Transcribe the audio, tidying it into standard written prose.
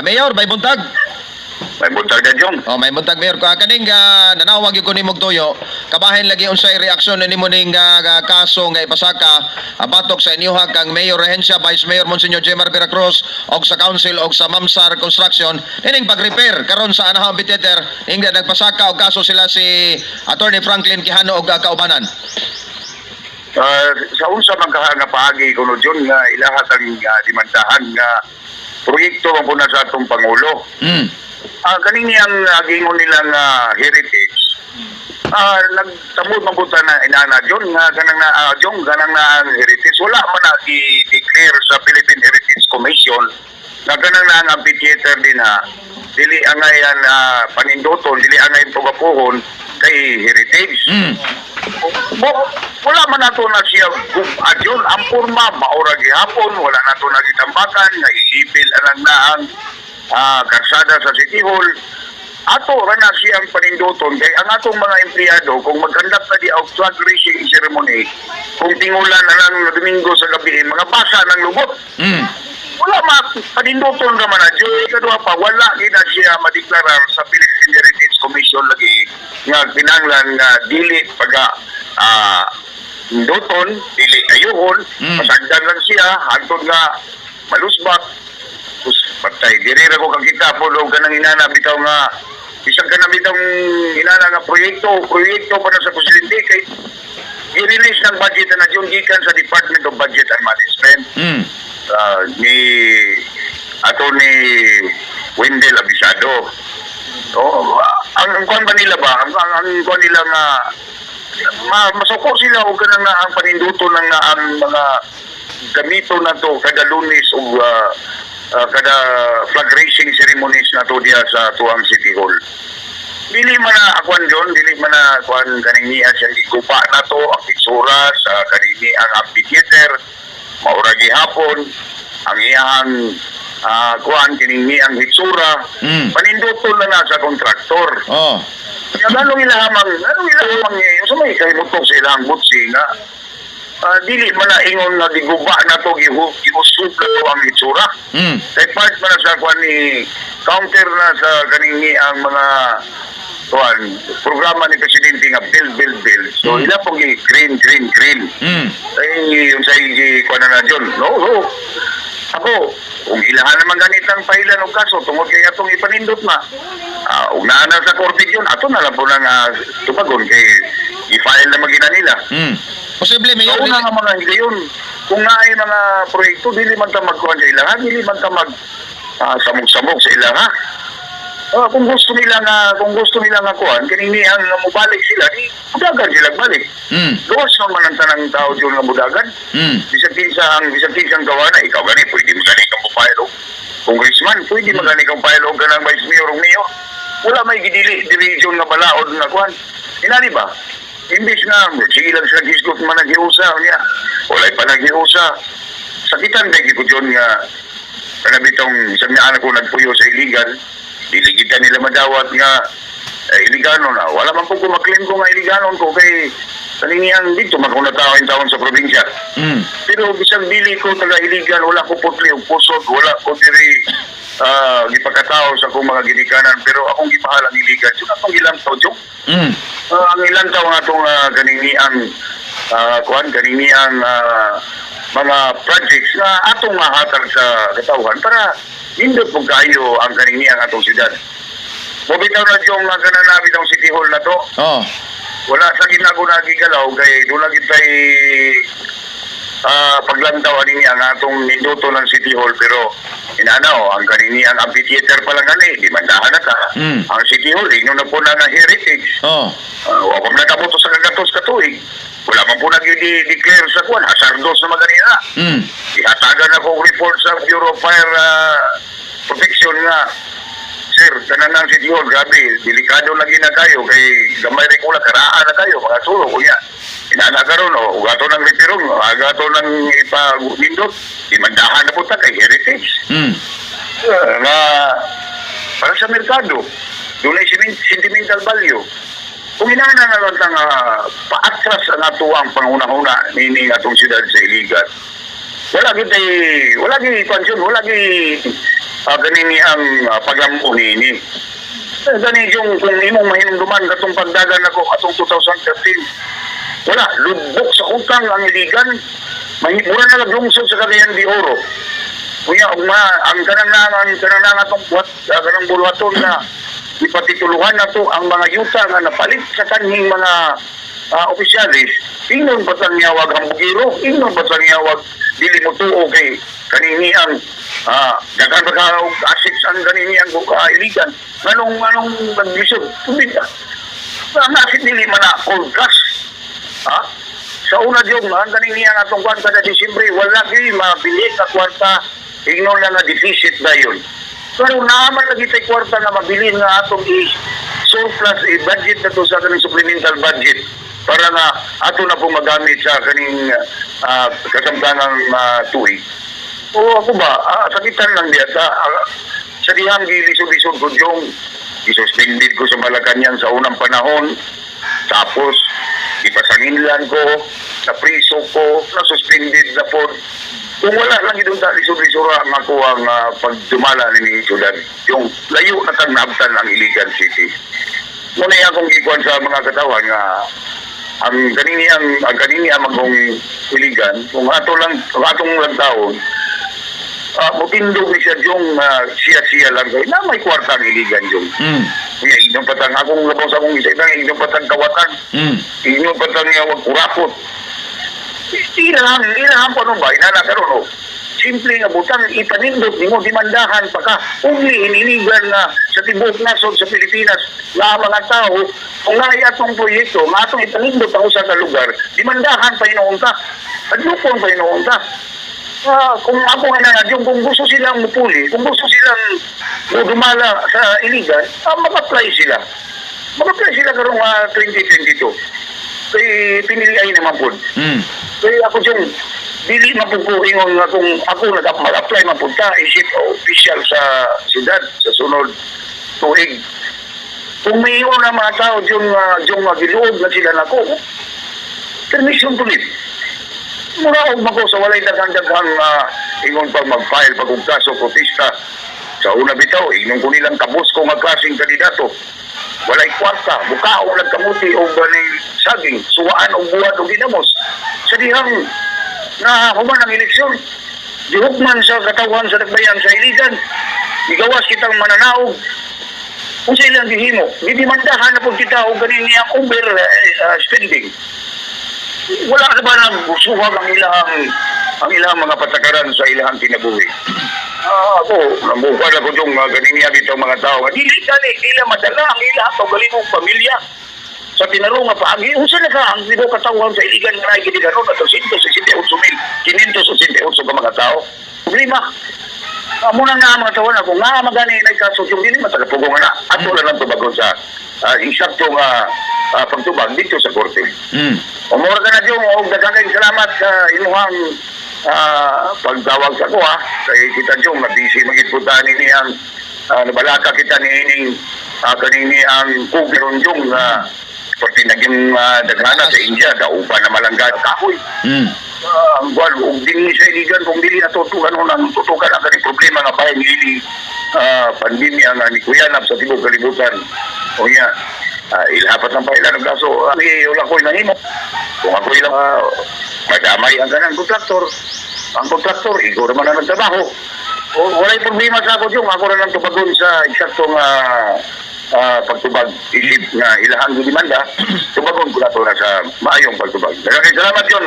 Mayor, may buntag. May buntag na Jong. Oh, may buntag, Mayor. Ka kaning nanawag gyud ko nimog tuyo. Kabahin lagi unsay reaksyon nimo ning kaso nga ipasaka batok sa inyuha kang Mayor Regencia, Vice Mayor Monsignor Jemar Veracruz og sa council og sa Mamsar Construction nining pag-repair karon sa Anahaw Amphitheater ning nagpasaka og kaso sila si Attorney Franklin Quijano og kaubanan. Sa unsa man kaha nga paagi kuno, John, nga ilahat ang demandahan nga proyekto man po na sa atong pangulo. Kaning niyang gingon nilang heritage. Nagtamod man po ta na inana, John, nga kanang na John, kanang na ang heritage wala man na i-declare sa Philippine Heritage Commission nga kanang na ang amphitheater din ha dili angayan paninduton, dili angay pugapuhon kay heritage. Bo, wala man nato na siya adyon ang porma maura gihapon, wala nato na gitambakan nga iipil anang naang karsada sa City Hall. Ato ra na siyang paninduton kay ang atong mga empleyado kung mag-conduct na di og flag raising ceremony, kung tingulan na lang Domingo sa gabi, mga basa ng lubot. Wala ma paninduton ra man na Diyo. Ikaduha pa, wala gid na siya madeklarar sa Philippine Heritage Commission lagi nga kinahanglan nga dili pagka induton, dili ayuhon, pasagdan lang siya hangtod nga malusbak. Sus, patay, diri ra ko kakita po og kanang inana bitaw nga bisan ka na bitang inana nga proyekto, proyekto pa na sa presidente kay i-release ng budget na yun gikan sa Department of Budget and Management ni Attorney Wendell Abisado. Oh, ang kuan ba nila ba? Ang kuan nila nga masuko sila og kanang na ang paninduto ng na ang mga gamito na to kada Lunes o kada flag raising ceremonies na to diya sa tuang City Hall. Dili man na akuan John, dili man na kuan kaning niya siya gigupa na to ang itsura sa kaning ang amphitheater maura gihapon ang iyang kuan kining ang hitsura. Paninduton na na sa kontraktor. Kaya anong ilahamang sa may kahimutok sa ilang butsi nga dili man na ingon nga giguba na to, giusub na to ang itsura. Kay part man na sa kuan ni counter na sa kaning ang mga kuan programa ni presidente nga build, build, build. So ila pong gi green, green, green. Ay yung sa gi kuan na na John. No, so ako kung ilahan naman ganitang pailan og kaso tungod kay atong ipanindot na ug naa na sa korte yun, ato na lang po nang tubagon kay i-file na magina nila. Posible, Mayor. Sa una nga mga higayon, kung naay mga proyekto, dili man ta magkuhan sa ilaha, dili man ta mag samog-samog sa ilaha. Kung gusto nila nga kuhan, kanini ang mubalik sila, di mudagan sila balik. Luwas man ang tanang tao diyon nga mudagan. Bisan kinsa ang gawa na ikaw gani pwede mo gani kang file og congressman, pwede mo gani kang file og kanang vice mayor o mayor. Wala may gidili diri diyon nga balaod nga kuhan. Inani ba? Imbis na sige lang sila gisgot man naghiusa niya. Walay pa naghiusa. Sakitan ba ko diyon nga kanabitong isang nga ko nagpuyo sa Iligan, dili kita nila madawat nga Iligano na. Wala man po ko maklaim ko nga Iliganon ko kay kaningiyang dito man ko natawin taon sa probinsya. Pero bisan dili ko taga Iligan, wala ko putli og pusod, wala ko diri gipakatao sa akong mga ginikanan, pero akong gimahal ang Iligan. So akong ilang taw, Jong. Ang ilang taw nga atong kaningiyang kuan kaningiyang mga projects na atong mahatag sa katawhan para nindot po kayo ang kaningiyang atong syudad. Mobitaw na yung nga kananabi ng City Hall na to. Wala sa ginago na gigalaw kay doon lagi tay paglantaw ani niya ang atong ninduto ng City Hall, pero inanaw ang kanini ang amphitheater pa lang gani demandahan na ta. Ang City Hall ingon na po na nga heritage. Wa pa man nakabuto sa kagatos ka tuig. Wala man po nag-declare sa kuan hazardous na maganina. Ihatagan ako og report sa Bureau of Fire Protection nga, "Sir, tanan ng City Hall, grabe, delikado lagi na kayo kay gamay rin kula, karaan na kayo, mga sulok, kunya. Inana karon o, ugato ng retirong, agato ng ipa-nindot, demandahan na po ta kay heritage." Nga, para sa merkado, doon ay sentimental value. Kung inana na lang tang paatras ang ato ang panghuna-huna nini atong siyudad sa Iligan, wala gid wala gid pansyon, wala gid Ganini ang paglambo niini. Eh, gani yung kung imong mahinumduman katong pagdagan nako atong 2013. Wala, lubok sa utang ang Iligan. May mura na lang lungsod sa Cagayan de Oro. Kuya, ug ma, ang kanang na atong buhat, kanang buluhaton na ipatituluhan nato ang mga yuta nga napalit sa kanhing mga opisyalis, ingnon pa sang yawag ang bugiro, ingnon pa sang yawag dili mo tuo kay kanini ang daghan pa ka og assets ang kanini ang Iligan. Nganong nganong naglisod? Tubig ka. Ang asset dili man na cold cash. Ha? Sa una yung ang kanini ang atong kwan kada Disyembre, wala gyud mabili ka kwarta, ingnon lang nga deficit dayon. Pero naaman lagi tay kwarta nga mabilin nga atong i surplus i budget na to sa kaning supplemental budget para nga ato na po magamit sa kaning kasamtangang tuig. O ako ba, sakitan lang diya sa dihang gilisod-lisod ko yung isuspended ko sa Malacanang sa unang panahon. Tapos, ipasanginlan ko, sa priso ko, na-suspended na po. Kung wala lang itong lisod-lisura ang ako ang pagdumala ni syudad, yung layo na kang naabtan ang Iligan City. Muna akong gikuan sa mga katawan nga ang kanini ang magong Iligan kung ato lang kung atong lang taon mutindog ni siya yung siya-siya lang kay na may kwarta ang Iligan yung kuya inyong patang akong labaw sa akong isa inyong patang kawatan, inyong patang yawag kurakot, ilahang pa ba inana karon oh. Simple nga butang ipanindot nimo, demandahan pa ka only in illegal na sa tibuok nasod sa Pilipinas nga ang mga tao kung naay atong proyekto nga atong ipanindot ang usa ka lugar, demandahan pa hinuon ka, adlupon pa hinuon ka. Kung ako nga na yung kung gusto silang mupuli, kung gusto silang dumala sa iligan, mag-apply sila. Mag-apply sila karong 2022. Kay pinili ay naman po. Kaya ako dyan, dili man po ko ingon nga kung ako mag-apply man po ta, isip official sa siyudad sa sunod tuig. Kung may na mga tao dyan, dyan nga giluog na sila nako, permission to leave. Mura og mako sa walay daghang-daghang ingon pag mag-file pag og kaso protesta. Sa una bitaw, ingon ko nilang kabus ko nga klaseng kandidato. Walay kwarta, bukaong lang kamuti og ganing saging, suwaan og buhat og ginamos. Sa dihang na human ang eleksyon, gihukman sa katawan sa Dakbayan sa Iligan, gigawas kitang mananaog. Kung sa ilang gihimo, gidemandahan na po kita og ganing niyang over spending. Wala na ba nang suwag ang ilang mga patakaran sa ilang kinabuhi? Ako, namukha na ko yung ganing niya dito mga tao. Dili gani nila madala ang ilang kaugalingong pamilya sa tinarong nga paagi. Unsa na ka ang tibuok katawan sa Iligan nga naay gid karon at 268,588 ka mga tao. Problema. Amo na nga ang mga tao na kung nga magani na kaso yung dili matagapugong na ato na lang tubagon sa insakto nga pagtubag dito sa korte. Umura ka na Jong, og daghang kayong salamat sa imuhang pagtawag sa kuha. Kay kita Jong, mabisi magit punta ni ang nabalaka kita ni ining kanini ang kugiron Jong nga pati naging daghana sa India, daupa na malangga kahoy. Ang buwan, ug dinhi sa Iligan, kung dili natutukan o nang tutukan ang kaning problema nga bahin ini pandemya nga ni kuyanap sa tibuok kalibutan. O niya, ilhapat ng pailan ng kaso, wala ko'y nahimo. Kung ako ilang madamay ang kanang kontraktor, ang kontraktor, ikaw naman ang nagtrabaho. O, walay problema sa ako yung ako na lang tubagon sa eksaktong pagtubag isip nga ilahang gidemanda, tubagon ko na to na sa maayong pagtubag. Daghang salamat yun.